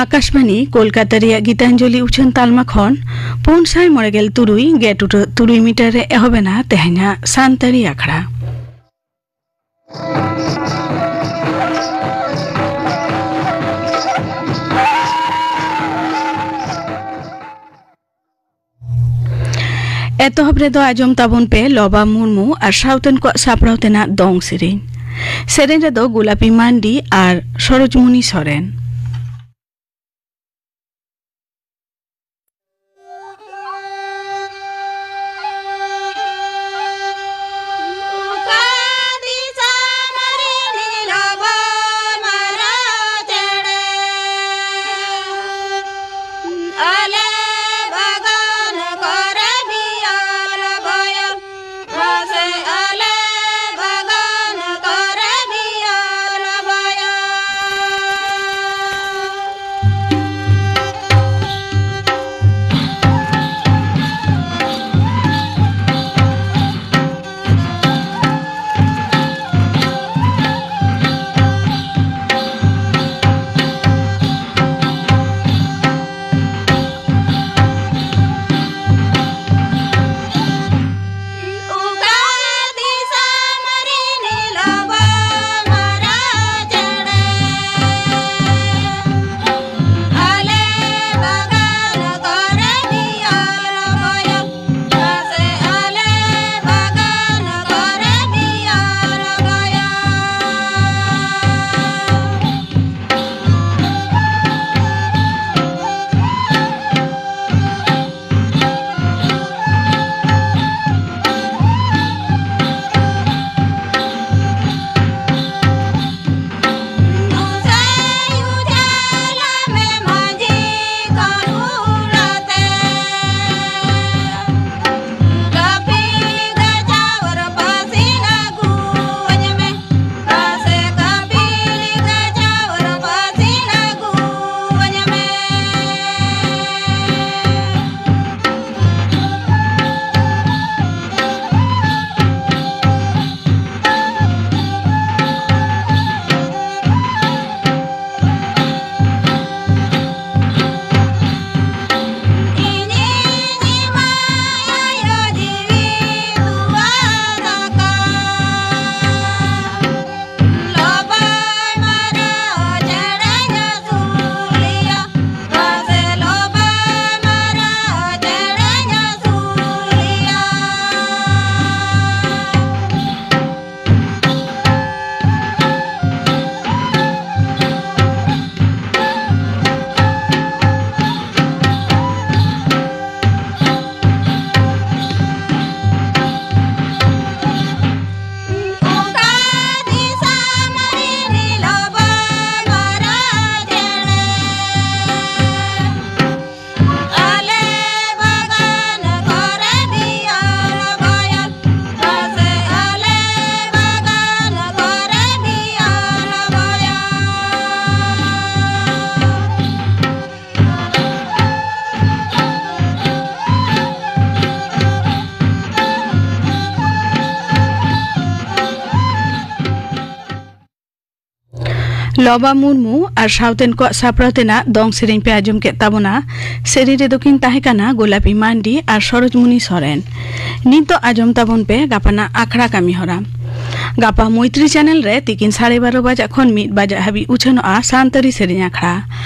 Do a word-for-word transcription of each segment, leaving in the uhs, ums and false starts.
ᱟᱠᱟᱥᱵᱟᱱᱤ ᱠᱳᱞᱠᱟᱛᱟ ᱨᱮᱭᱟᱜ ᱜᱤᱛᱟᱧᱡᱚᱞᱤ ᱩᱪᱷᱟᱹᱱ ᱛᱟᱞᱢᱟ ᱠᱷᱚᱱ ᱯᱩᱱ ᱥᱟᱭ ᱢᱚᱬᱮ ᱜᱮᱞ ᱛᱩᱨᱩᱭ ᱜᱮᱴ ᱩᱰᱟᱹᱜ ᱛᱩᱨᱩᱭ ᱢᱤᱴᱟᱨ ᱨᱮ ᱮᱦᱚᱵ ᱮᱱᱟ ᱛᱮᱦᱮᱧᱟᱜ ᱥᱟᱱᱛᱟᱲᱤ ᱟᱠᱷᱲᱟ᱾ ᱮᱛᱚᱦᱚᱵ ᱨᱮᱫᱚ ᱟᱸᱡᱚᱢ ᱛᱟᱵᱚᱱ ᱯᱮ ᱞᱚᱵᱟ ᱢᱩᱨᱢᱩ ᱟᱨ ᱥᱟᱶᱛᱮᱱ ᱠᱚᱣᱟᱜ ᱥᱟᱯᱲᱟᱣ ᱛᱮᱱᱟᱜ ᱫᱚᱝ ᱥᱮᱨᱮᱧ᱾ ᱥᱮᱨᱮᱧ ᱨᱮᱫᱚ ᱜᱳᱞᱟᱯᱤ ᱢᱟᱱᱰᱤ ᱟᱨ ᱥᱚᱨᱳᱡᱽᱢᱩᱱᱤ ᱥᱚᱨᱮᱱ᱾ ᱞᱚᱵᱟ ᱢᱩᱨᱢᱩ ᱟᱨ ᱥᱟᱶᱛᱮᱱ ᱠᱚᱣᱟᱜ ᱥᱟᱯᱲᱟᱣ ᱛᱮᱱᱟᱜ ᱫᱚᱝ ᱥᱮᱨᱮᱧ ᱯᱮ ᱟᱸᱡᱚᱢ ᱠᱮᱫ ᱛᱟᱵᱚᱱᱟ᱾ ᱥᱮᱨᱮᱧ ᱨᱮᱫᱚ ᱠᱤᱱ ᱛᱟᱦᱮᱸ ᱠᱟᱱᱟ ᱜᱳᱞᱟᱯᱤ ᱢᱟᱱᱰᱤ ᱟᱨ ᱥᱚᱨᱳᱡᱽᱢᱩᱱᱤ ᱥᱚᱨᱮᱱ᱾ ᱱᱤᱛ ᱫᱚ ᱟᱸᱡᱚᱢ ᱛᱟᱵᱚᱱ ᱯᱮ ᱜᱟᱯᱟᱱᱟᱜ ᱟᱠᱷᱲᱟ ᱠᱟᱹᱢᱤ ᱦᱚᱨᱟ᱾ ᱜᱟᱯᱟ ᱢᱳᱭᱛᱨᱤ ᱪᱮᱱᱮᱞ ᱨᱮ ᱛᱤᱠᱤᱱ ᱥᱟᱲᱮ ᱵᱟᱨᱚ ᱵᱟᱡᱟᱜ ᱠᱷᱚᱱ ᱢᱤᱫ ᱵᱟᱡᱟᱜ ᱦᱟᱹᱵᱤᱡ ᱩᱪᱷᱟᱹᱱᱚᱜᱼᱟ ᱥᱟᱱᱛᱟᱲᱤ ᱥᱮᱨᱮᱧ ᱟᱠᱷᱲᱟ᱾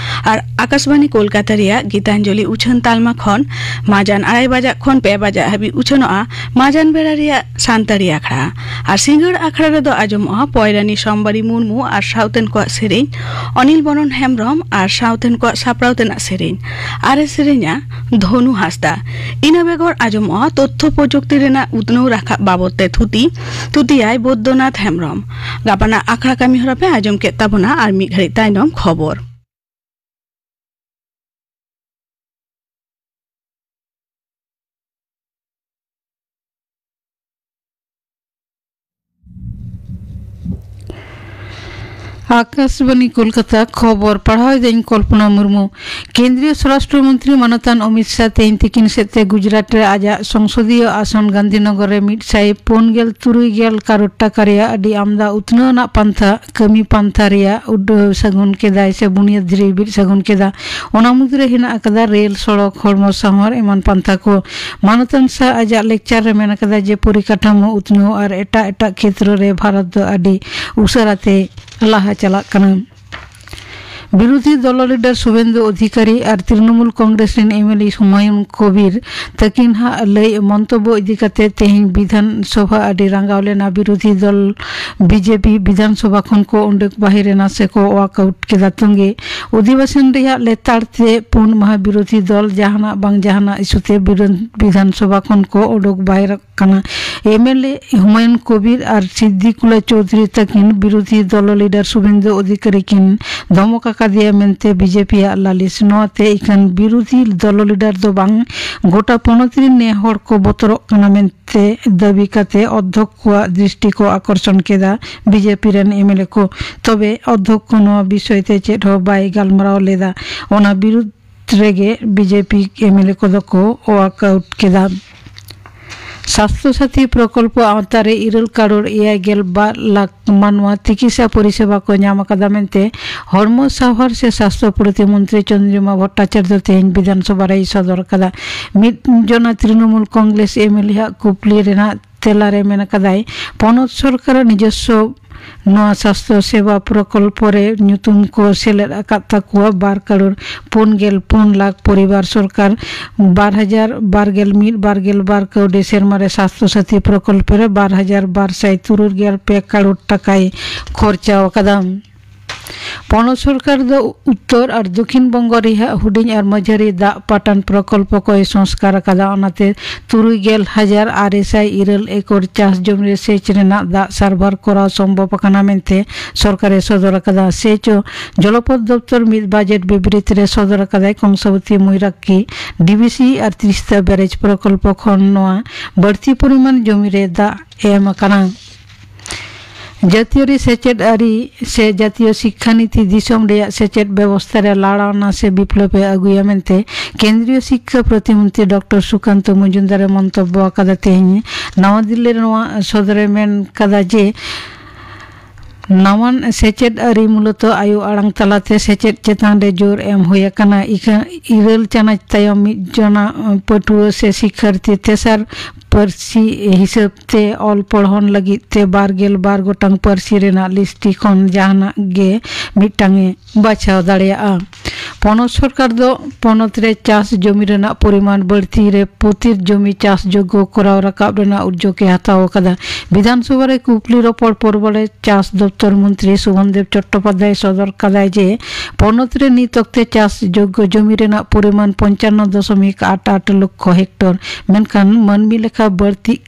ᱟᱨ ᱟᱠᱟᱥᱵᱟᱱᱤ ᱠᱳᱞᱠᱟᱛᱟ ᱨᱮᱭᱟᱜ ᱜᱤᱛᱟᱧᱡᱚᱞᱤ ᱩᱪᱷᱟᱹᱱ ᱛᱟᱞᱢᱟ ᱠᱷᱚᱱ ᱢᱟᱡᱟᱱ ᱟᱲᱟᱭ ᱵᱟᱡᱟᱜ ᱠᱷᱚᱱ ᱯᱮ ᱵᱟᱡᱟᱜ ᱦᱟᱹᱵᱤᱡ ᱩᱪᱷᱟᱹᱱᱚᱜᱼᱟ ᱢᱟᱡᱟᱱ ᱵᱮᱲᱟ ᱨᱮᱭᱟᱜ ᱥᱟᱱᱛᱟᱲᱤ ᱟᱠᱷᱲᱟ᱾ ᱟᱨ ᱥᱤᱸᱜᱟᱹᱲ ᱟᱠᱷᱲᱟ ᱨᱮᱫᱚ ᱟᱸᱡᱚᱢᱚᱜᱼᱟ ᱯᱚᱭᱨᱟᱱᱤ ᱥᱳᱢᱵᱟᱨᱤ ᱢᱩᱨᱢᱩ ᱟᱨ ᱥᱟᱶᱛᱮᱱ ᱠᱚᱣᱟᱜ ᱥᱮᱨᱮᱧ, ᱚᱱᱤᱞ ᱵᱚᱨᱚᱱ ᱦᱮᱢᱵᱽᱨᱚᱢ ᱟᱨ ᱥᱟᱶᱛᱮᱱ ᱠᱚᱣᱟᱜ ᱥᱟᱯᱲᱟᱣ ᱛᱮᱱᱟᱜ ᱥᱮᱨᱮᱧ ᱟᱨᱮ ᱥᱮᱨᱮᱧᱟ ᱫᱷᱚᱱᱩ ᱦᱟᱸᱥᱫᱟ᱾ ᱤᱱᱟᱹ ᱵᱮᱜᱚᱨ ᱟᱸᱡᱚᱢᱚᱜᱼᱟ ᱛᱚᱛᱛᱷᱚ ᱯᱨᱚᱡᱩᱠᱛᱤ ᱨᱮᱱᱟᱜ ᱩᱛᱱᱟᱹᱣ ᱨᱟᱠᱟᱵ ᱵᱟᱵᱚᱛ ᱛᱮ ᱛᱷᱩᱛᱤ, ᱛᱷᱩᱛᱤᱭᱟᱭ ᱵᱳᱫᱽᱫᱚᱱᱟᱛᱷ ᱦᱮᱢᱵᱽᱨᱚᱢ᱾ ᱜᱟᱯᱟᱱᱟᱜ ᱟᱠᱷᱲᱟ ᱠᱟᱹᱢᱤ ᱦᱚᱨᱟ ᱯᱮ ᱟᱸᱡᱚᱢ ᱠᱮᱫ ᱛᱟᱵᱚᱱᱟ᱾ ᱟᱨ ᱢᱤᱫ ᱜᱷᱟᱹᱲᱤᱡ ᱛᱟᱭᱱᱚᱢ ᱠᱷᱚᱵᱚᱨ᱾ ᱟᱠᱟᱥᱵᱟᱱᱤ ᱠᱳᱞᱠᱟᱛᱟ, ᱠᱷᱚᱵᱚᱨ ᱯᱟᱲᱦᱟᱣ ᱮᱫᱟᱹᱧ ᱠᱚᱞᱯᱚᱱᱟ ᱢᱩᱨᱢᱩ᱾ ᱠᱮᱱᱫᱨᱤᱭᱚ ᱥᱚᱨᱟᱥᱴᱨᱚ ᱢᱚᱱᱛᱨᱤ ᱢᱟᱱᱚᱛᱟᱱ ᱚᱢᱤᱛ ᱥᱟᱦ ᱛᱮᱦᱮᱧ ᱛᱤᱠᱤᱱ ᱥᱮᱫ ᱛᱮ ᱜᱩᱡᱽᱨᱟᱴ ᱨᱮ ᱟᱡᱟᱜ ᱥᱚᱝᱥᱚᱫᱤᱭᱚ ᱟᱥᱚᱱ ᱜᱟᱱᱫᱷᱤᱱᱚᱜᱚᱨ ᱨᱮ ᱢᱤᱫ ᱥᱟᱭ ᱯᱩᱱ ᱜᱮᱞ ᱛᱩᱨᱩᱭ ᱜᱮᱞ ᱠᱟᱨᱳᱲ ᱴᱟᱠᱟ ᱨᱮᱭᱟᱜ ᱟᱹᱰᱤ ᱟᱢᱫᱟ ᱩᱛᱱᱟᱹᱣ ᱟᱱᱟᱜ ᱯᱟᱱᱛᱷᱟ ᱠᱟᱹᱢᱤ ᱯᱟᱱᱛᱷᱟ ᱨᱮᱭᱟᱜ ᱩᱰᱟᱹᱣ ᱥᱟᱹᱜᱩᱱ ᱠᱮᱫᱟᱭ ᱥᱮ ᱵᱩᱱᱤᱭᱟᱹᱫ ᱫᱷᱤᱨᱤ ᱵᱤᱫ ᱥᱟᱹᱜᱩᱱ ᱠᱮᱫᱟ᱾ ᱚᱱᱟ ᱢᱩᱫᱽᱨᱮ ᱦᱮᱱᱟᱜ ᱟᱠᱟᱫᱟ ᱨᱮᱞ, ᱥᱚᱲᱚᱠ, ᱦᱚᱲᱢᱚ ᱥᱟᱶᱟᱨ ᱮᱢᱟᱱ ᱯᱟᱱᱛᱷᱟ ᱠᱚ᱾ ᱢᱟᱱᱚᱛᱟᱱ ᱥᱟᱦ ᱟᱡᱟᱜ ᱞᱮᱠᱪᱟᱨ ᱨᱮ ᱢᱮᱱ ᱟᱠᱟᱫᱟ ᱡᱮ ᱯᱚᱨᱤᱠᱟᱴᱷᱟᱢᱳ ᱩᱛᱱᱟᱹᱣ ᱟᱨ ᱮᱴᱟᱜ ᱮᱴᱟᱜ ᱠᱷᱮᱛᱨᱚ ᱨᱮ ᱵᱷᱟᱨᱚᱛ ᱫᱚ ᱟᱹᱰᱤ ᱩᱥᱟᱹᱨᱟ ᱛᱮ ᱞᱟᱦᱟ ᱪᱟᱞᱟᱜ ᱠᱟᱱᱟ᱾ ᱵᱤᱨᱳᱫᱷᱤ ᱫᱚᱞ ᱞᱤᱰᱟᱨ ᱥᱩᱵᱷᱮᱱᱫᱩ ᱚᱫᱷᱤᱠᱟᱨᱤ ᱟᱨ ᱛᱨᱤᱱᱚᱢᱩᱞ ᱠᱚᱝᱜᱨᱮᱥ ᱨᱮᱱ ᱮᱢᱮᱞᱮ ᱦᱩᱢᱟᱭᱩᱱ ᱠᱚᱵᱤᱨ ᱛᱟᱹᱠᱤᱱ ᱦᱟᱜ ᱞᱟᱹᱭ ᱢᱚᱱᱛᱚᱵᱵᱚ ᱤᱫᱤ ᱠᱟᱛᱮ ᱛᱮᱦᱮᱧ ᱵᱤᱫᱷᱟᱱ ᱥᱚᱵᱷᱟ ᱟᱹᱰᱤ ᱨᱟᱸᱜᱟᱣ ᱞᱮᱱᱟ᱾ ᱵᱤᱨᱳᱫᱷᱤ ᱫᱚᱞ ᱵᱤᱡᱮᱯᱤ ᱵᱤᱫᱷᱟᱱ ᱥᱚᱵᱷᱟ ᱠᱷᱚᱱ ᱠᱚ ᱩᱰᱩᱠ ᱵᱟᱦᱮᱨ ᱮᱱᱟ ᱥᱮ ᱠᱚ ᱣᱟᱠ ᱟᱣᱩᱴ ᱠᱮᱫᱟ᱾ ᱛᱚᱸᱜᱮ ᱚᱫᱷᱤᱵᱮᱥᱚᱱ ᱨᱮᱭᱟᱜ ᱞᱮᱛᱟᱲ ᱛᱮ ᱯᱩᱱ ᱢᱟᱦᱟ ᱵᱤᱨᱳᱫᱷᱤ ᱫᱚᱞ ᱡᱟᱦᱟᱱᱟᱜ ᱵᱟᱝ ᱡᱟᱦᱟᱱᱟᱜ ᱤᱥᱩ ᱛᱮ ᱵᱤᱨᱳ-, ᱵᱤᱫᱷᱟᱱ ᱥᱚᱵᱷᱟ ᱠᱷᱚᱱ ᱠᱚ ᱩᱰᱩᱠ ᱵᱟᱦᱮᱨ ᱠᱟᱱᱟ᱾ ᱮᱢᱮᱞᱮ ᱦᱩᱢᱟᱭᱩᱱ ᱠᱚᱵᱤᱨ ᱟᱨ ᱥᱤᱫᱫᱤᱠᱩᱞᱟ ᱪᱳᱣᱫᱷᱩᱨᱤ ᱛᱟᱹᱠᱤᱱ ᱵᱤᱨᱳᱫᱷᱤ ᱫᱚᱞ ᱞᱤᱰᱟᱨ ᱥᱩᱵᱷᱮᱱᱫᱩ ᱚᱫᱷᱤᱠᱟᱨᱤ ᱠᱤᱱ ᱫᱷᱚᱢᱚᱠ ᱟᱠᱟᱫᱮᱭᱟ ᱢᱮᱱᱛᱮ ᱵᱤᱡᱮᱯᱤ ᱟᱜ ᱞᱟᱹᱞᱤᱥ᱾ ᱱᱚᱣᱟᱛᱮ ᱮᱠᱷᱟᱱ ᱵᱤᱨᱳᱫᱷᱤ ᱫᱚᱞ ᱞᱤᱰᱟᱨ ᱫᱚ ᱵᱟᱝ, ᱜᱚᱴᱟ ᱯᱚᱱᱚᱛ ᱨᱤᱱ ᱱᱮ ᱦᱚᱲ ᱠᱚ ᱵᱚᱛᱚᱨᱚᱜ ᱠᱟᱱᱟ ᱢᱮᱱᱛᱮ ᱫᱟᱹᱵᱤ ᱠᱟᱛᱮ ᱚᱫᱷᱭᱚᱠ ᱠᱚᱣᱟᱜ ᱫᱨᱤᱥᱴᱤ ᱠᱚ ᱟᱠᱚᱨᱥᱚᱱ ᱠᱮᱫᱟ ᱵᱤᱡᱮᱯᱤ ᱨᱮᱱ ᱮᱢᱮᱞᱮ ᱠᱚ᱾ ᱛᱚᱵᱮ ᱚᱫᱷᱭᱚᱠ ᱠᱚ ᱱᱚᱣᱟ ᱵᱤᱥᱚᱭ ᱛᱮ ᱪᱮᱫ ᱦᱚᱸ ᱵᱟᱭ ᱜᱟᱞᱢᱟᱨᱟᱣ ᱞᱮᱫᱟ᱾ ᱚᱱᱟ ᱵᱤᱨᱩᱫᱷ ᱨᱮᱜᱮ ᱵᱤᱡᱮᱯᱤ ᱮᱢᱮᱞᱮ ᱠᱚᱫᱚ ᱠᱚ ᱣᱟᱠ ᱟᱣᱩᱴ ᱠᱮᱫᱟ᱾ ᱥᱟᱥᱛᱷᱚ ᱥᱟᱛᱷᱤ ᱯᱨᱚᱠᱚᱞᱯᱚ ᱟᱣᱛᱟ ᱨᱮ ᱤᱨᱟᱹᱞ ᱠᱟᱨᱳᱲ ᱮᱭᱟᱭ ᱜᱮᱞ ᱵᱟᱨ ᱞᱟᱠᱷ ᱢᱟᱱᱣᱟ ᱛᱤᱠᱤᱥᱟ ᱯᱚᱨᱤᱥᱮᱵᱟ ᱠᱚ ᱧᱟᱢ ᱟᱠᱟᱫᱟ ᱢᱮᱱᱛᱮ ᱦᱚᱲᱢᱚ ᱥᱟᱶᱟᱨ ᱥᱮ ᱥᱟᱥᱛᱷᱚ ᱯᱨᱚᱛᱤᱢᱚᱱᱛᱨᱤ ᱪᱚᱱᱫᱨᱤᱢᱟ ᱵᱷᱚᱴᱴᱟᱪᱟᱨᱡᱚ ᱛᱮᱦᱮᱧ ᱵᱤᱫᱷᱟᱱ ᱥᱚᱵᱷᱟ ᱨᱮᱭ ᱥᱚᱫᱚᱨ ᱟᱠᱟᱫᱟ᱾ ᱢᱤᱫ ᱡᱚᱱᱟ ᱛᱨᱤᱱᱚᱢᱩᱞ ᱠᱚᱝᱜᱨᱮᱥ ᱮᱢᱮᱞᱮ ᱟᱜ ᱠᱩᱠᱞᱤ ᱨᱮᱱᱟᱜ ᱛᱮᱞᱟ ᱨᱮ ᱢᱮᱱ ᱟᱠᱟᱫᱟᱭ, ᱯᱚᱱᱚᱛ ᱥᱚᱨᱠᱟᱨᱟᱜ ᱱᱤᱡᱚᱥᱥᱚ ᱱᱚᱣᱟ ᱥᱟᱥᱛᱷᱚ ᱥᱮᱵᱟ ᱯᱨᱚᱠᱚᱞᱯᱚ ᱨᱮ ᱧᱩᱛᱩᱢ ᱠᱚ ᱥᱮᱞᱮᱫ ᱟᱠᱟᱫ ᱛᱟᱠᱚᱣᱟ ᱵᱟᱨ ᱠᱟᱨᱳᱲ ᱯᱩᱱ ᱜᱮᱞ ᱯᱩᱱ ᱞᱟᱠᱷ ᱯᱚᱨᱤᱵᱟᱨ᱾ ᱥᱚᱨᱠᱟᱨ ᱵᱟᱨ ᱦᱟᱡᱟᱨ ᱵᱟᱨ ᱜᱮᱞ ᱢᱤᱫ ᱵᱟᱨ ᱜᱮᱞ ᱵᱟᱨ ᱠᱟᱹᱣᱰᱤ ᱥᱮᱨᱢᱟ ᱨᱮ ᱥᱟᱥᱛᱷᱚ ᱥᱟᱛᱷᱤ ᱯᱨᱚᱠᱚᱞᱯᱚ ᱨᱮ ᱵᱟᱨ ᱦᱟᱡᱟᱨ ᱵᱟᱨ ᱥᱟᱭ ᱛᱩᱨᱩᱭ ᱜᱮᱞ ᱯᱮ ᱠᱟᱨᱳᱲ ᱴᱟᱠᱟᱭ ᱠᱷᱚᱨᱪᱟ ᱟᱠᱟᱫᱟ᱾ ᱯᱚᱱᱚᱛ ᱥᱚᱨᱠᱟᱨ ᱫᱚ ᱩᱛᱛᱚᱨ ᱟᱨ ᱫᱚᱠᱷᱤᱱ ᱵᱚᱝᱜᱚ ᱨᱮᱭᱟᱜ ᱦᱩᱰᱤᱧ ᱟᱨ ᱢᱟᱹᱡᱷᱟᱹᱨᱤ ᱫᱟᱜ ᱯᱟᱴᱟᱱ ᱯᱨᱚᱠᱚᱞᱯᱚ ᱠᱚᱭ ᱥᱚᱝᱥᱠᱟᱨ ᱟᱠᱟᱫᱟ᱾ ᱚᱱᱟᱛᱮ ᱛᱩᱨᱩᱭ ᱜᱮᱞ ᱦᱟᱡᱟᱨ ᱟᱨᱮ ᱥᱟᱭ ᱤᱨᱟᱹᱞ ᱮᱠᱚᱨ ᱪᱟᱥ ᱡᱚᱢᱤ ᱨᱮ ᱥᱮᱪ ᱨᱮᱱᱟᱜ ᱫᱟᱜ ᱥᱟᱨᱵᱷᱟᱨ ᱠᱚᱨᱟᱣ ᱥᱚᱢᱵᱷᱚᱵ ᱟᱠᱟᱱᱟ ᱢᱮᱱᱛᱮ ᱥᱚᱨᱠᱟᱨᱮ ᱥᱚᱫᱚᱨ ᱟᱠᱟᱫᱟ᱾ ᱥᱮᱪ ᱚ ᱡᱚᱞᱚᱯᱚᱛ ᱫᱚᱯᱛᱚᱨ ᱢᱤᱫ ᱵᱟᱡᱮᱴ ᱵᱤᱵᱨᱤᱛᱤ ᱨᱮ ᱥᱚᱫᱚᱨ ᱟᱠᱟᱫᱟᱭ᱾ ᱠᱚᱝᱥᱟᱵᱚᱛᱤ ᱢᱚᱭᱩᱨᱟᱠᱠᱷᱤ ᱰᱤᱵᱤᱥᱤ ᱟᱨ ᱛᱤᱥᱛᱟ ᱵᱮᱨᱮᱡᱽ ᱯᱨᱚᱠᱚᱞᱯᱚ ᱠᱷᱚᱱ ᱱᱚᱣᱟ ᱵᱟᱹᱲᱛᱤ ᱯᱚᱨᱤᱢᱟᱱ ᱡᱚᱢᱤ ᱨᱮ ᱫᱟᱜ ᱮᱢ ᱟᱠᱟᱱᱟ᱾ ᱡᱟᱹᱛᱤᱭᱟᱹᱨᱤ ᱥᱮᱪᱮᱫ ᱟᱹᱨᱤ ᱥᱮ ᱡᱟᱹᱛᱤᱭᱚ ᱥᱤᱠᱠᱷᱟ ᱱᱤᱛᱤ ᱫᱤᱥᱚᱢ ᱨᱮᱭᱟᱜ ᱥᱮᱪᱮᱫ ᱵᱮᱵᱚᱥᱛᱷᱟ ᱨᱮ ᱞᱟᱲᱟᱣᱱᱟ ᱥᱮ ᱵᱤᱯᱞᱚᱵ ᱮ ᱟᱹᱜᱩᱭᱟ ᱢᱮᱱᱛᱮ ᱠᱮᱱᱫᱨᱤᱭᱚ ᱥᱤᱠᱠᱷᱟ ᱯᱨᱚᱛᱤᱢᱚᱱᱛᱨᱤ ᱰᱚᱠᱴᱚᱨ ᱥᱩᱠᱟᱱᱛᱚ ᱢᱚᱡᱩᱢᱫᱟᱨ ᱮ ᱢᱚᱱᱛᱚᱵᱵᱚ ᱟᱠᱟᱫᱟ᱾ ᱛᱮᱦᱮᱧ ᱱᱟᱣᱟ ᱫᱤᱞᱞᱤ ᱨᱮ ᱱᱚᱣᱟ ᱥᱚᱫᱚᱨ ᱮ ᱢᱮᱱ ᱠᱟᱫᱟ ᱡᱮ ᱱᱟᱣᱟᱱ ᱥᱮᱪᱮᱫ ᱟᱹᱨᱤ ᱢᱩᱞᱚᱛᱚ ᱟᱭᱳ ᱟᱲᱟᱝ ᱛᱟᱞᱟᱛᱮ ᱥᱮᱪᱮᱫ ᱪᱮᱛᱟᱱ ᱨᱮ ᱡᱳᱨ ᱮᱢ ᱦᱩᱭ ᱟᱠᱟᱱᱟ᱾ ᱤᱠᱷᱟᱹ-, ᱤᱨᱟᱹᱞ ᱪᱟᱱᱟᱪ ᱛᱟᱭᱚᱢ ᱢᱤᱫ ᱡᱚᱱᱟ ᱯᱟᱹᱴᱷᱩᱣᱟᱹ ᱥᱮ ᱥᱤᱠᱠᱷᱟᱨᱛᱷᱤ ᱛᱮᱥᱟᱨ ᱯᱟᱹᱨᱥᱤ ᱦᱤᱥᱟᱹᱵ ᱛᱮ ᱚᱞ ᱯᱚᱲᱦᱚᱱ ᱞᱟᱹᱜᱤᱫ ᱛᱮ ᱵᱟᱨ ᱜᱮᱞ ᱵᱟᱨ ᱜᱚᱴᱟᱝ ᱯᱟᱹᱨᱥᱤ ᱨᱮᱱᱟᱜ ᱞᱤᱥᱴᱤ ᱠᱷᱚᱱ ᱡᱟᱦᱟᱱᱟᱜ ᱜᱮ ᱢᱤᱫᱴᱟᱝ ᱮ ᱵᱟᱪᱷᱟᱣ ᱫᱟᱲᱮᱭᱟᱜᱼᱟ᱾ ᱯᱚᱱᱚᱛ ᱥᱚᱨᱠᱟᱨ ᱫᱚ ᱯᱚᱱᱚᱛ ᱨᱮ ᱪᱟᱥ ᱡᱚᱢᱤ ᱨᱮᱱᱟᱜ ᱯᱚᱨᱤᱢᱟᱱ ᱵᱟᱹᱲᱛᱤ ᱨᱮ ᱯᱩᱛᱤᱨ ᱡᱚᱢᱤ ᱪᱟᱥ ᱡᱳᱜᱽᱜᱚ ᱠᱚᱨᱟᱣ ᱨᱟᱠᱟᱵ ᱨᱮᱱᱟᱜ ᱩᱫᱽᱡᱳᱜᱽ ᱮ ᱦᱟᱛᱟᱣ ᱟᱠᱟᱫᱟ᱾ ᱵᱤᱫᱷᱟᱱ ᱥᱚᱵᱷᱟ ᱨᱮ ᱠᱩᱠᱞᱤ ᱨᱚᱯᱚᱲ ᱯᱚᱨᱵᱚ ᱨᱮ ᱪᱟᱥ ᱫᱚᱯᱛᱚᱨ ᱢᱚᱱᱛᱨᱤ ᱥᱩᱵᱷᱚᱱ ᱫᱮᱵ ᱪᱚᱴᱴᱳᱯᱟᱫᱽᱫᱷᱟᱭ ᱥᱚᱫᱚᱨ ᱠᱟᱫᱟᱭ ᱡᱮ ᱯᱚᱱᱚᱛ ᱨᱮ ᱱᱤᱛ ᱚᱠᱛᱮ ᱪᱟᱥ ᱡᱳᱜᱽᱜᱚ ᱡᱚᱢᱤ ᱨᱮᱱᱟᱜ ᱯᱚᱨᱤᱢᱟᱱ ᱯᱚᱧᱪᱟᱱᱱᱚ ᱫᱚᱥᱚᱢᱤᱠ ᱟᱴ ᱟᱴ ᱞᱚᱠᱠᱷᱚ ᱦᱮᱠᱴᱚᱨ, ᱢᱮᱱᱠᱷᱟᱱ ᱢᱟᱹᱱᱢᱤ ᱞᱮᱠᱷᱟ ᱵᱟᱹᱲᱛᱤᱜ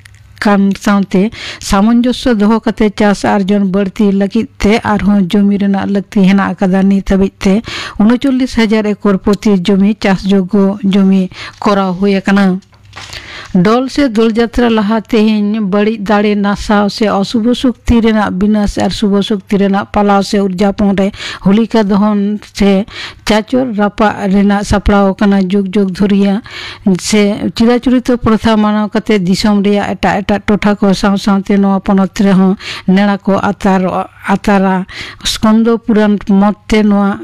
ᱠᱟᱱ ᱥᱟᱶᱛᱮ ᱥᱟᱢᱚᱧᱡᱚᱥᱥᱚ ᱫᱚᱦᱚ ᱠᱟᱛᱮ ᱪᱟᱥ ᱟᱨᱡᱚᱱ ᱵᱟᱹᱲᱛᱤ ᱞᱟᱹᱜᱤᱫ ᱛᱮ ᱟᱨᱦᱚᱸ ᱡᱚᱢᱤ ᱨᱮᱱᱟᱜ ᱞᱟᱹᱠᱛᱤ ᱦᱮᱱᱟᱜ ᱟᱠᱟᱫᱟ᱾ ᱱᱤᱛ ᱦᱟᱹᱵᱤᱡ ᱛᱮ ᱩᱱᱚᱪᱚᱞᱞᱤᱥ ᱦᱟᱡᱟᱨ ᱮᱠᱚᱨ ᱯᱩᱛᱤ ᱡᱚᱢᱤ ᱪᱟᱥ ᱡᱳᱜᱽᱜᱚ ᱡᱚᱢᱤ ᱠᱚᱨᱟᱣ ᱦᱩᱭ ᱟᱠᱟᱱᱟ᱾ ᱰᱚᱞ ᱥᱮ ᱫᱳᱞ ᱡᱟᱛᱨᱟ ᱞᱟᱦᱟ ᱛᱮᱦᱮᱧ ᱵᱟᱹᱲᱤᱡ ᱫᱟᱲᱮ ᱱᱟᱥᱟᱣ ᱥᱮ ᱚᱥᱩᱵᱷ ᱥᱚᱠᱛᱤ ᱨᱮᱱᱟᱜ ᱵᱤᱱᱟᱥ ᱟᱨ ᱥᱩᱵᱷ ᱥᱚᱠᱛᱤ ᱨᱮᱱᱟᱜ ᱯᱟᱞᱟᱣ ᱥᱮ ᱩᱫᱽᱡᱟᱯᱚᱱ ᱨᱮ ᱦᱳᱞᱤᱠᱟ ᱫᱚᱦᱚᱱ ᱥᱮ ᱪᱟᱪᱚᱨ ᱨᱟᱯᱟᱜ ᱨᱮᱱᱟᱜ ᱥᱟᱯᱲᱟᱣ ᱟᱠᱟᱱᱟ᱾ ᱡᱩᱜᱽ ᱡᱩᱜᱽ ᱫᱷᱩᱨᱤᱭᱟᱹ ᱥᱮ ᱪᱤᱨᱟᱪᱚᱨᱤᱛ ᱯᱨᱚᱛᱷᱟ ᱢᱟᱱᱟᱣ ᱠᱟᱛᱮ ᱫᱤᱥᱚᱢ ᱨᱮᱭᱟᱜ ᱮᱴᱟᱜ ᱮᱴᱟᱜ ᱴᱚᱴᱷᱟ ᱠᱚ ᱥᱟᱶ ᱥᱟᱶᱛᱮ ᱱᱚᱣᱟ ᱯᱚᱱᱚᱛ ᱨᱮᱦᱚᱸ ᱱᱮᱲᱟ ᱠᱚ ᱟᱛᱟᱨᱚᱜᱼᱟ, ᱟᱛᱟᱨᱟ᱾ ᱥᱠᱚᱱᱫᱚ ᱯᱩᱨᱟᱱ ᱢᱚᱛ ᱛᱮ ᱱᱚᱣᱟ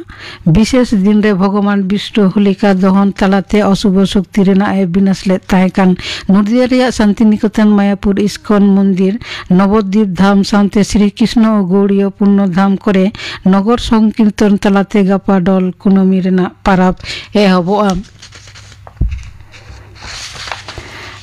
ᱵᱤᱥᱮᱥ ᱫᱤᱱ ᱨᱮ ᱵᱷᱚᱜᱚᱵᱟᱱ ᱵᱤᱥᱱᱩ ᱦᱳᱞᱤᱠᱟ ᱫᱚᱦᱚᱱ ᱛᱟᱞᱟᱛᱮ ᱚᱥᱩᱵᱷ ᱥᱚᱠᱛᱤ ᱨᱮᱱᱟᱜ ᱮ ᱵᱤᱱᱟᱥ ᱞᱮᱫ ᱛᱟᱦᱮᱸ ᱠᱟᱱ᱾ ᱱᱚᱫᱤᱭᱟ ᱨᱮᱭᱟᱜ ᱥᱟᱱᱛᱤᱱᱤᱠᱮᱛᱚᱱ, ᱢᱟᱭᱟᱯᱩᱨ, ᱤᱥᱠᱚᱱ ᱢᱚᱱᱫᱤᱨ, ᱱᱚᱵᱚᱫᱤᱯ ᱫᱷᱟᱢ ᱥᱟᱶᱛᱮ ᱥᱨᱤ ᱠᱨᱤᱥᱱᱚ ᱜᱳᱲᱤᱭᱚ ᱯᱩᱨᱱᱚ ᱫᱷᱟᱢ ᱠᱚᱨᱮ ᱱᱚᱜᱚᱨ ᱥᱚᱝᱠᱤᱨᱛᱚᱱ ᱛᱟᱞᱟᱛᱮ ᱜᱟᱯᱟ ᱰᱚᱞ ᱠᱩᱱᱟᱹᱢᱤ ᱨᱮᱱᱟᱜ ᱯᱟᱨᱟᱵᱽ ᱮᱦᱚᱵᱚᱜᱼᱟ᱾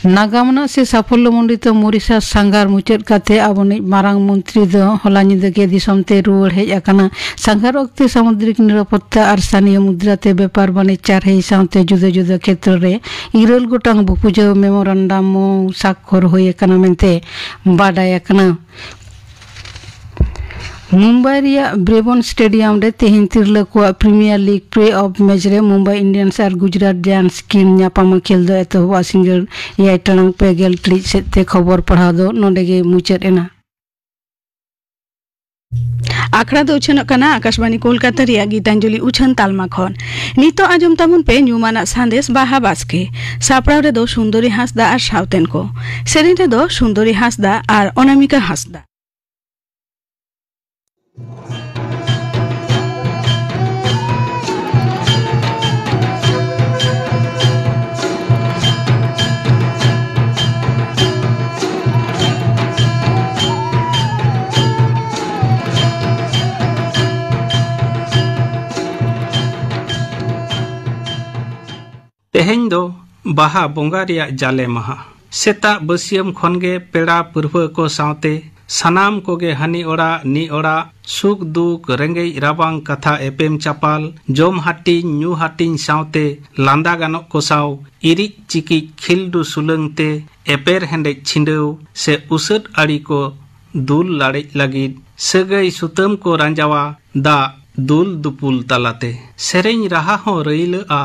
ᱱᱟᱜᱟᱢ ᱟᱱᱟᱜ ᱥᱮ ᱥᱟᱯᱷᱚᱞᱞᱚ ᱢᱚᱱᱰᱤᱛ ᱢᱚᱨᱤᱥᱟᱥ ᱥᱟᱸᱜᱷᱟᱨ ᱢᱩᱪᱟᱹᱫ ᱠᱟᱛᱮ ᱟᱵᱚᱱᱤᱡ ᱢᱟᱨᱟᱝ ᱢᱚᱱᱛᱨᱤ ᱫᱚ ᱦᱚᱞᱟ ᱧᱤᱫᱟᱹ ᱜᱮ ᱫᱤᱥᱚᱢ ᱛᱮ ᱨᱩᱣᱟᱹᱲ ᱦᱮᱡ ᱟᱠᱟᱱᱟ᱾ ᱥᱟᱸᱜᱷᱟᱨ ᱚᱠᱛᱮ ᱥᱟᱢᱩᱫᱨᱤᱠ ᱱᱤᱨᱟᱯᱚᱛᱛᱟ ᱟᱨ ᱥᱟᱱᱤᱭᱟᱹ ᱢᱩᱫᱽᱨᱟ ᱛᱮ ᱵᱮᱯᱟᱨ ᱵᱟᱹᱱᱤᱡᱽ ᱪᱟᱨᱦᱟᱣ ᱥᱟᱶᱛᱮ ᱡᱩᱫᱟᱹ ᱡᱩᱫᱟᱹ ᱠᱷᱮᱛᱨᱚ ᱨᱮ ᱤᱨᱟᱹᱞ ᱜᱚᱴᱟᱝ ᱵᱩᱯᱩᱡᱷᱟᱹᱣ ᱢᱮᱢᱳᱨᱟᱱᱰᱟᱢ ᱥᱟᱠᱠᱷᱚᱨ ᱦᱩᱭ ᱟᱠᱟᱱᱟ ᱢᱮᱱᱛᱮ ᱵᱟᱰᱟᱭ ᱟᱠᱟᱱᱟ᱾ ᱢᱩᱢᱵᱟᱭ ᱨᱮᱭᱟᱜ ᱵᱨᱮᱵᱚᱱ ᱥᱴᱮᱰᱤᱭᱟᱢ ᱨᱮ ᱛᱮᱦᱮᱧ ᱛᱤᱨᱞᱟᱹ ᱠᱚᱣᱟᱜ premiere league play of match ᱨᱮ ᱢᱩᱢᱵᱟᱭ ᱤᱱᱰᱤᱭᱟᱱᱥ ᱟᱨ ᱜᱩᱡᱽᱨᱟᱴ ᱡᱟᱭᱟᱱᱴᱥ ᱠᱤᱱ ᱧᱟᱯᱟᱢᱟ᱾ ᱠᱷᱮᱞ ᱫᱚ ᱮᱛᱚᱦᱚᱵᱚᱜᱼᱟ ᱥᱤᱸᱜᱟᱹᱲ ᱮᱭᱟᱭ ᱴᱟᱲᱟᱝ ᱯᱮ ᱜᱮᱞ ᱴᱤᱲᱤᱡ ᱥᱮᱫ ᱛᱮ᱾ ᱠᱷᱚᱵᱚᱨ ᱯᱟᱲᱦᱟᱣ ᱫᱚ ᱱᱚᱰᱮ ᱜᱮ ᱢᱩᱪᱟᱹᱫ ᱮᱱᱟ᱾ ᱟᱠᱷᱲᱟ ᱫᱚ ᱩᱪᱷᱟᱹᱱᱚᱜ ᱠᱟᱱᱟ ᱟᱠᱟᱥᱵᱟᱬᱤ ᱠᱳᱞᱠᱟᱛᱟ ᱨᱮᱭᱟᱜ ᱜᱤᱛᱟᱧᱡᱚᱞᱤ ᱩᱪᱷᱟᱹᱱ ᱛᱟᱞᱢᱟ ᱠᱷᱚᱱ᱾ ᱱᱤᱛᱚᱜ ᱟᱸᱡᱚᱢ ᱛᱟᱵᱚᱱ ᱯᱮ ᱧᱩᱢᱟᱱᱟᱜ ᱥᱟᱸᱫᱮᱥ ᱵᱟᱦᱟ ᱵᱟᱥᱠᱮ᱾ ᱥᱟᱯᱲᱟᱣ ᱨᱮᱫᱚ ᱥᱩᱱᱫᱚᱨᱤ ᱦᱟᱸᱥᱫᱟ ᱟᱨ ᱥᱟᱶᱛᱮᱱ ᱠᱚ᱾ ᱥᱮᱨᱮᱧ ᱨᱮᱫᱚ ᱥᱩᱱᱫᱚᱨᱤ ᱦᱟᱸᱥᱫᱟ ᱟᱨ ᱚᱱᱟᱢᱤᱠᱟ ᱦᱟᱸᱥᱫᱟ᱾ ᱛᱮᱦᱮᱧ ᱫᱚ ᱵᱟᱦᱟ ᱵᱚᱸᱜᱟ ᱨᱮᱭᱟᱜ ᱡᱟᱞᱮ ᱢᱟᱦᱟ᱾ ᱥᱮᱛᱟᱜ ᱵᱟᱹᱥᱭᱟᱹᱢ ᱠᱷᱚᱱ ᱜᱮ ᱯᱮᱲᱟ ᱯᱟᱹᱨᱣᱟᱹ ᱠᱚ ᱥᱟᱶᱛᱮ ᱥᱟᱱᱟᱢ ᱠᱚᱜᱮ ᱦᱟᱹᱱᱤ ᱚᱲᱟᱜ ᱱᱤ ᱚᱲᱟᱜ ᱥᱩᱠ ᱫᱩᱠ ᱨᱮᱸᱜᱮᱡ ᱨᱟᱵᱟᱝ ᱠᱟᱛᱷᱟ ᱮᱯᱮᱢ ᱪᱟᱯᱟᱞ, ᱡᱚᱢ ᱦᱟᱹᱴᱤᱧ ᱧᱩ ᱦᱟᱹᱴᱤᱧ ᱥᱟᱶᱛᱮ ᱞᱟᱸᱫᱟ ᱜᱟᱱᱚᱜ ᱠᱚ ᱥᱟᱶ ᱤᱨᱤᱡ ᱪᱤᱠᱤᱡ ᱠᱷᱤᱞᱰᱩ ᱥᱩᱞᱟᱹᱝ ᱛᱮ ᱮᱯᱮᱨ ᱦᱮᱸᱰᱮᱡ ᱪᱷᱤᱸᱰᱟᱹᱣ ᱥᱮ ᱩᱥᱟᱹᱫ ᱟᱹᱲᱤ ᱠᱚ ᱫᱩᱞ ᱞᱟᱲᱮᱡ ᱞᱟᱹᱜᱤᱫ ᱥᱟᱹᱜᱟᱹᱭ ᱥᱩᱛᱟᱹᱢ ᱠᱚ ᱨᱟᱸᱡᱟᱣᱟ ᱫᱟᱜ ᱫᱩᱞ ᱫᱩᱯᱩᱞ ᱛᱟᱞᱟᱛᱮ᱾ ᱥᱮᱨᱮᱧ ᱨᱟᱦᱟ ᱦᱚᱸ ᱨᱟᱹᱭᱞᱟᱹᱜᱼᱟ᱾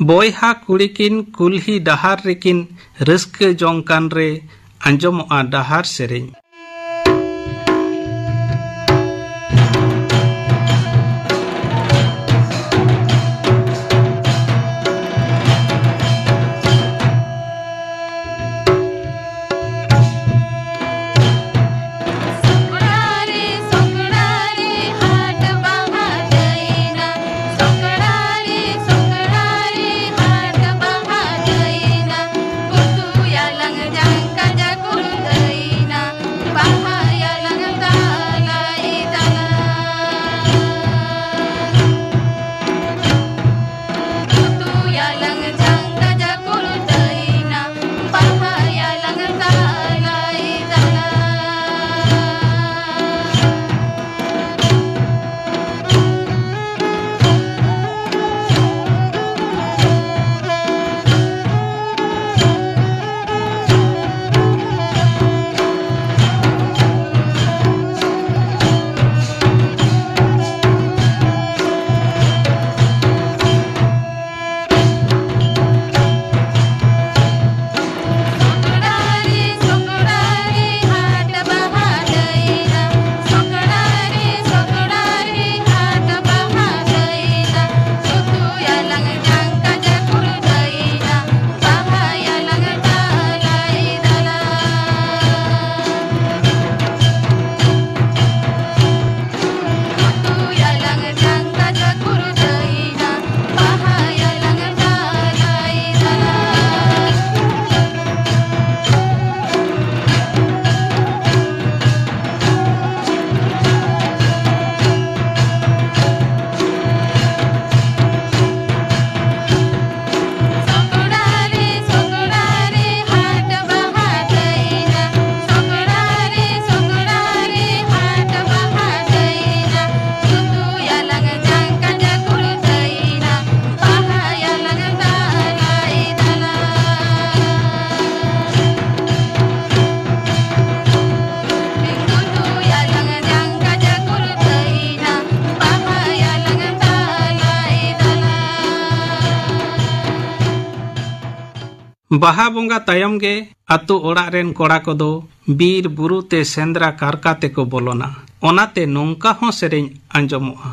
ᱵᱚᱭᱦᱟ ᱠᱩᱲᱤ ᱠᱤᱱ ᱠᱩᱞᱦᱤ ᱰᱟᱦᱟᱨ ᱨᱮᱠᱤᱱ ᱨᱟᱹᱥᱠᱟᱹ ᱡᱚᱝ ᱠᱟᱱ ᱨᱮ ᱟᱸᱡᱚᱢᱚᱜᱼᱟ ᱰᱟᱦᱟᱨ ᱥᱮᱨᱮᱧ᱾ ᱵᱟᱦᱟ ᱵᱚᱸᱜᱟ ᱛᱟᱭᱚᱢ ᱜᱮ ᱟᱛᱳ ᱚᱲᱟᱜ ᱨᱮᱱ ᱠᱚᱲᱟ ᱠᱚᱫᱚ ᱵᱤᱨ ᱵᱩᱨᱩ ᱛᱮ ᱥᱮᱸᱫᱽᱨᱟ ᱠᱟᱨᱠᱟ ᱛᱮᱠᱚ ᱵᱚᱞᱚᱱᱟ᱾ ᱚᱱᱟᱛᱮ ᱱᱚᱝᱠᱟ ᱦᱚᱸ ᱥᱮᱨᱮᱧ ᱟᱸᱡᱚᱢᱚᱜᱼᱟ᱾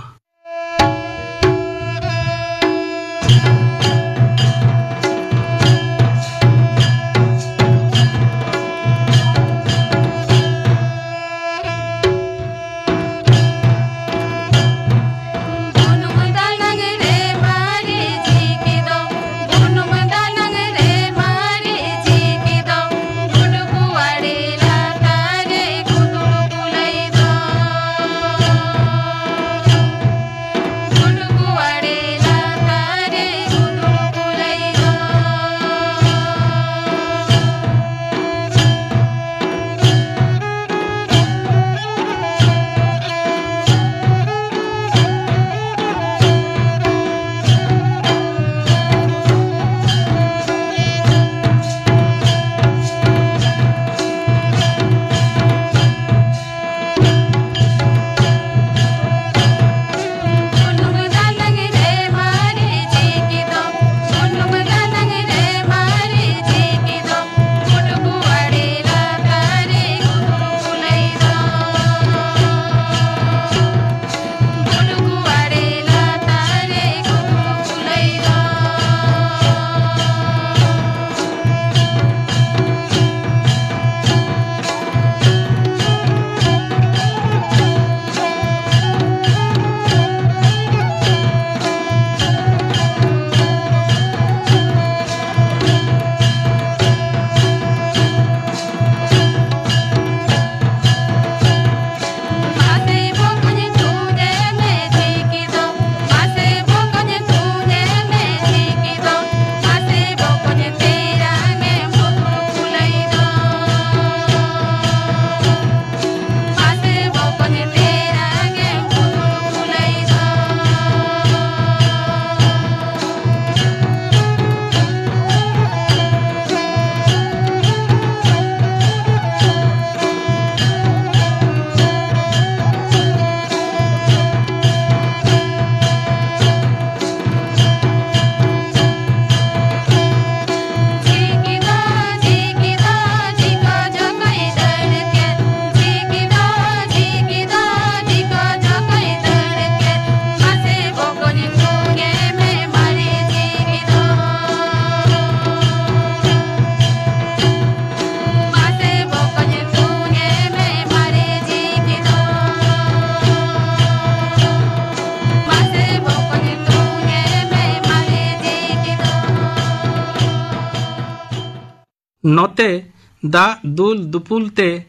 ᱱᱚᱛᱮ ᱫᱟᱜ ᱫᱩᱞ ᱫᱩᱯᱩᱞ ᱛᱮ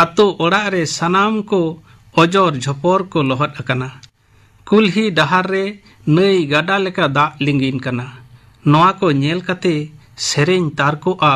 ᱟᱛᱳ ᱚᱲᱟᱜ ᱨᱮ ᱥᱟᱱᱟᱢ ᱠᱚ ᱚᱡᱚᱨ ᱡᱷᱚᱯᱚᱨ ᱠᱚ ᱞᱚᱦᱚᱫ ᱟᱠᱟᱱᱟ᱾ ᱠᱩᱞᱦᱤ ᱰᱟᱦᱟᱨ ᱨᱮ ᱱᱟᱹᱭ ᱜᱟᱰᱟ ᱞᱮᱠᱟ ᱫᱟᱜ ᱞᱤᱸᱜᱤᱱ ᱠᱟᱱᱟ᱾ ᱱᱚᱣᱟ ᱠᱚ ᱧᱮᱞ ᱠᱟᱛᱮ ᱥᱮᱨᱮᱧ ᱛᱟᱨᱠᱚᱜᱼᱟ᱾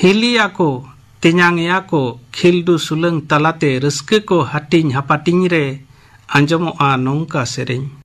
ᱦᱤᱞᱤᱭᱟ ᱠᱚ, ᱛᱮᱧᱟᱝ ᱮᱭᱟ ᱠᱚ, ᱠᱷᱤᱞᱰᱩ ᱥᱩᱞᱟᱹᱝ ᱛᱟᱞᱟᱛᱮ ᱨᱟᱹᱥᱠᱟᱹ ᱠᱚ ᱦᱟᱹᱴᱤᱧ ᱦᱟᱯᱟᱴᱤᱧ ᱨᱮ ᱟᱸᱡᱚᱢᱚᱜᱼᱟ ᱱᱚᱝᱠᱟ ᱥᱮᱨᱮᱧ᱾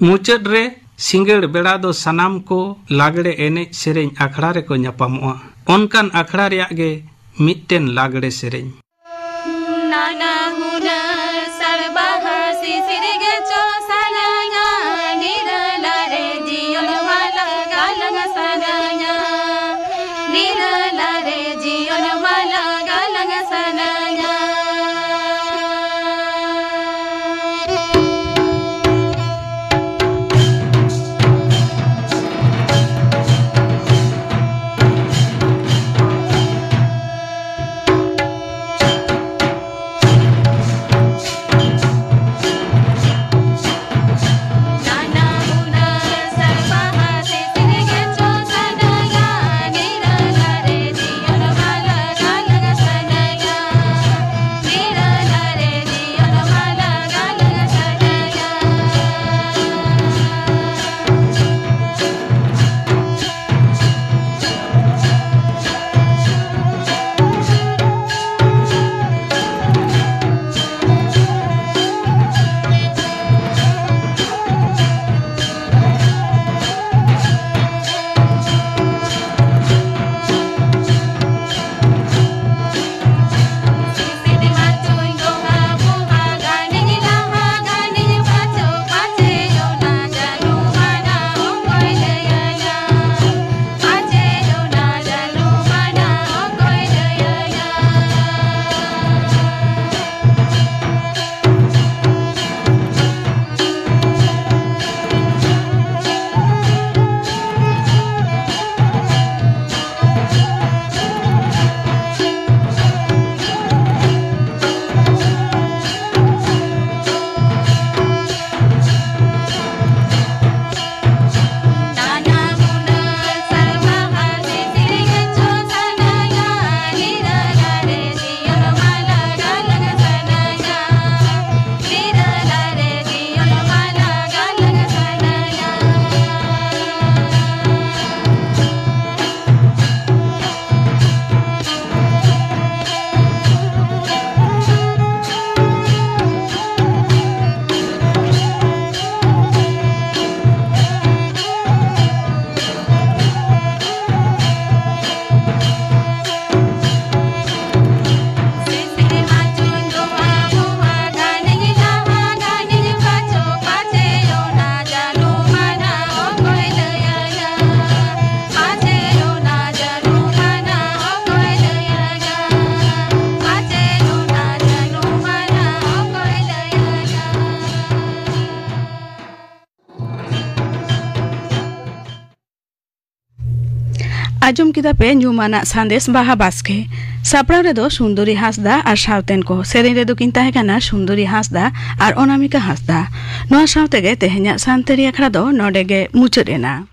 ᱢᱩᱪᱟᱹᱫ ᱨᱮ ᱥᱤᱸᱜᱟᱹᱲ ᱵᱮᱲᱟ ᱫᱚ ᱥᱟᱱᱟᱢ ᱠᱚ ᱞᱟᱜᱽᱲᱮ ᱮᱱᱮᱡ ᱥᱮᱨᱮᱧ ᱟᱠᱷᱲᱟ ᱨᱮᱠᱚ ᱧᱟᱯᱟᱢᱚᱜᱼᱟ᱾ ᱚᱱᱠᱟᱱ ᱟᱠᱷᱲᱟ ᱨᱮᱭᱟᱜ ᱜᱮ ᱢᱤᱫᱴᱮᱱ ᱞᱟᱜᱽᱲᱮ ᱥᱮᱨᱮᱧ᱾ ᱱᱟᱱᱟ ᱦᱩᱱᱟᱹᱨ ᱥᱟᱲᱵᱟᱦᱟ ᱥᱤᱥᱤᱨ ᱜᱮᱪᱚ ᱥᱟᱱᱟᱧᱟ, ᱱᱤᱨᱟᱹᱞᱟ ᱨᱮ ᱡᱤᱭᱚᱱ ᱢᱟᱞᱟ ᱜᱟᱞᱟᱝ ᱥᱟᱱᱟᱧᱟ, ᱱᱤᱨᱟᱹᱞᱟ ᱨᱮ ᱡᱤᱭᱚᱱ ᱢᱟᱞᱟ ᱜᱟᱞᱟᱝ ᱥᱟᱱᱟᱧᱟ᱾ ᱟᱸᱡᱚᱢ ᱠᱮᱫᱟ ᱯᱮ ᱧᱩᱢᱟᱱᱟᱜ ᱥᱟᱸᱫᱮᱥ ᱵᱟᱦᱟ ᱵᱟᱥᱠᱮ᱾ ᱥᱟᱯᱲᱟᱣ ᱨᱮᱫᱚ ᱥᱩᱱᱫᱚᱨᱤ ᱦᱟᱸᱥᱫᱟ ᱟᱨ ᱥᱟᱶᱛᱮᱱ ᱠᱚ᱾ ᱥᱮᱨᱮᱧ ᱨᱮᱫᱚ ᱠᱤᱱ ᱛᱟᱦᱮᱸ ᱠᱟᱱᱟ ᱥᱩᱱᱫᱚᱨᱤ ᱦᱟᱸᱥᱫᱟ ᱟᱨ ᱚᱱᱟᱢᱤᱠᱟ ᱦᱟᱸᱥᱫᱟ᱾ ᱱᱚᱣᱟ ᱥᱟᱶ ᱛᱮᱜᱮ ᱛᱮᱦᱮᱧᱟᱜ ᱥᱟᱱᱛᱟᱲᱤ ᱟᱠᱷᱲᱟ ᱫᱚ ᱱᱚᱰᱮ ᱜᱮ ᱢᱩᱪᱟᱹᱫ ᱮᱱᱟ᱾